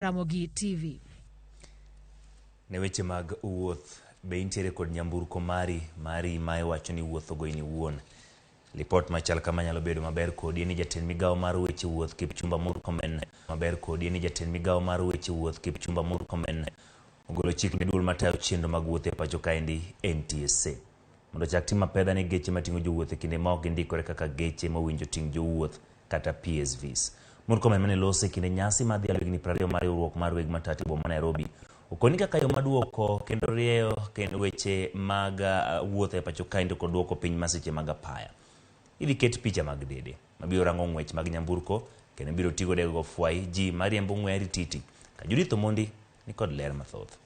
Ramogi TV. Ne weche mag wuoth, be intiere kod nyamburko mari mari ma iwacho ni iwuothogo in iwuon? Lipot machal kama nyalo bedo maber kodi ni jatend migawo mar weche wuoth Kipchumba Murkomen maber kodi ni jatend migawo mar weche wuoth Kipchumba Murkomen ogolo chik ne duol matayo chenro mag wuoth e pacho kaendi NTSA mondo ochak timo apedha ne geche mating'o jowuoth e kinde ma ok gindikore kaka geche mowinjo ting' jowuoth kata PSVs. Murkomen mane loso e kinde nyasi mar dhialo higni 20 mar riwruok mar weg matatu e boma ma Nairobi okoni kaka yo maduoko kendo rieyo kendo weche mag wuoth e pacho kaendi kod duoko piny masiche mag apaya. Idhi ket picha mag dede mabiro rango ng'wech mag nyamburko kendo biro tigo dego fwai ji mariembo ng'we arititi. Ka Judith Omondi ni kod ler mathoth.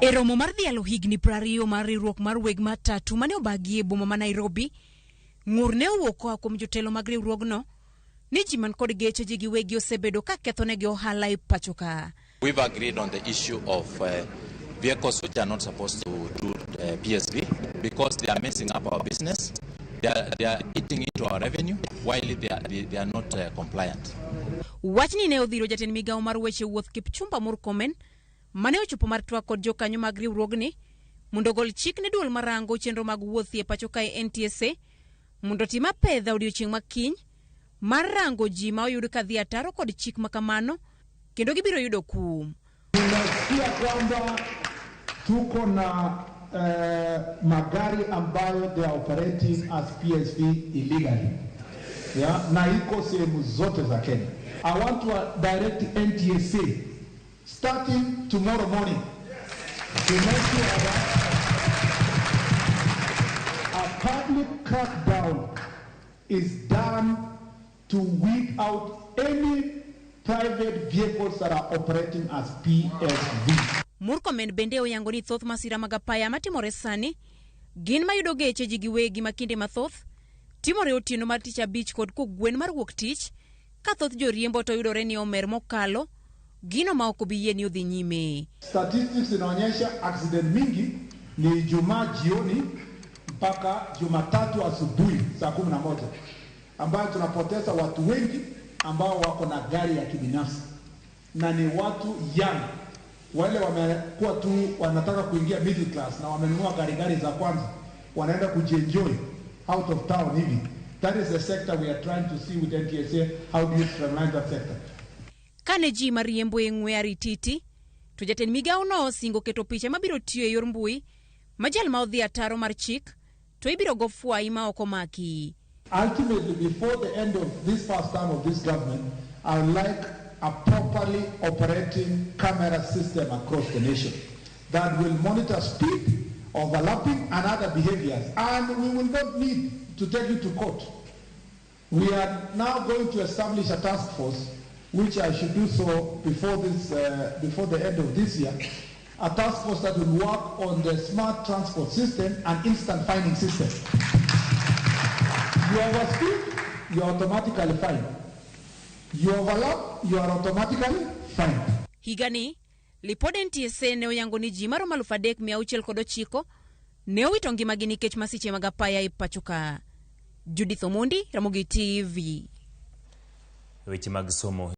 E romo mar dhialo higni 20 mar riwruok mar weg matatu mane obagi e boma ma Nairobi, ng'ur ne owuok koa kuom jotelo mag riwruogno ni ji man kod geche ji giwegi osebedo ka kethonegi ohala e pacho ka. We've agreed on the issue of vehicles which are not supposed to do PSV because they are messing up our business. They are eating into our revenue while they are not compliant. Wachni ne odhiro jatend migawo mar weche wuoth Kipchumba Murkomen mane ochopo mar twak kod jokanyo mag riwruogni mondo ogol chik ne duol marango chenro mag wuoth e pacho kae NTSA mondo otim apedha odiochieng' ma kiny mar rango ji ma oyud ka dhi ataro kod chik ma kamano kendo gibiro yudo kum. Tunasikia kwamba tuko na magari ambayo they are operating as PSV illegally, yeah? Na iko sehemu zote za Kenya. I want to direct NTSA starting tomorrow morning to make sure that a public crackdown is done to weed out any private vehicles that are operating as PSV. Murkomen bende oyango ni thoth masira mag apaya matimore sani gin mayudo geche ji giwegi ma kinde mathoth timore otieno mar tich abich kod kogwen mar wuok tich ka thoth joriembo to yudore ni omer mokalo gino ma ok obi yie ni odhi nyime. Statistics inaonyesha accident mingi ni Ijumaa jioni mpaka Jumatatu asubuhi saa 11 ambayo tunapoteza watu wengi ambao wako na gari ya kibinafsi na ni watu young, wale wamekuwa tu wanataka kuingia middle class na wamenunua gari gari za kwanza, wanaenda kujienjoy out of town hivi. That is the sector we are trying to see with NTSA. How do you streamline that sector? Kane ji mariembo e ng'we arititi to jatend migawo no osingo keto picha mabiro tiyo e yor mbui ma jal ma odhi ataro mar chik to ibiro go fwai ma ok omaki. Ultimately, before the end of this first term of this government, I would like a properly operating camera system across the nation that will monitor speed, overlapping, and other behaviors. And we will not need to take you to court. We are now going to establish a task force, which I should do so before the end of this year, a task force that will work on the smart transport system and instant fining system. You overspeed, you are automatically fined. You overlap, you are automatically fined. Higani, lipod NTSA ne oyango ni ji maromo 3609 ne owito ngimagi nikech masiche mag apaya e pacho ka. Judith Omondi, Ramogi TV. Weche mag somo.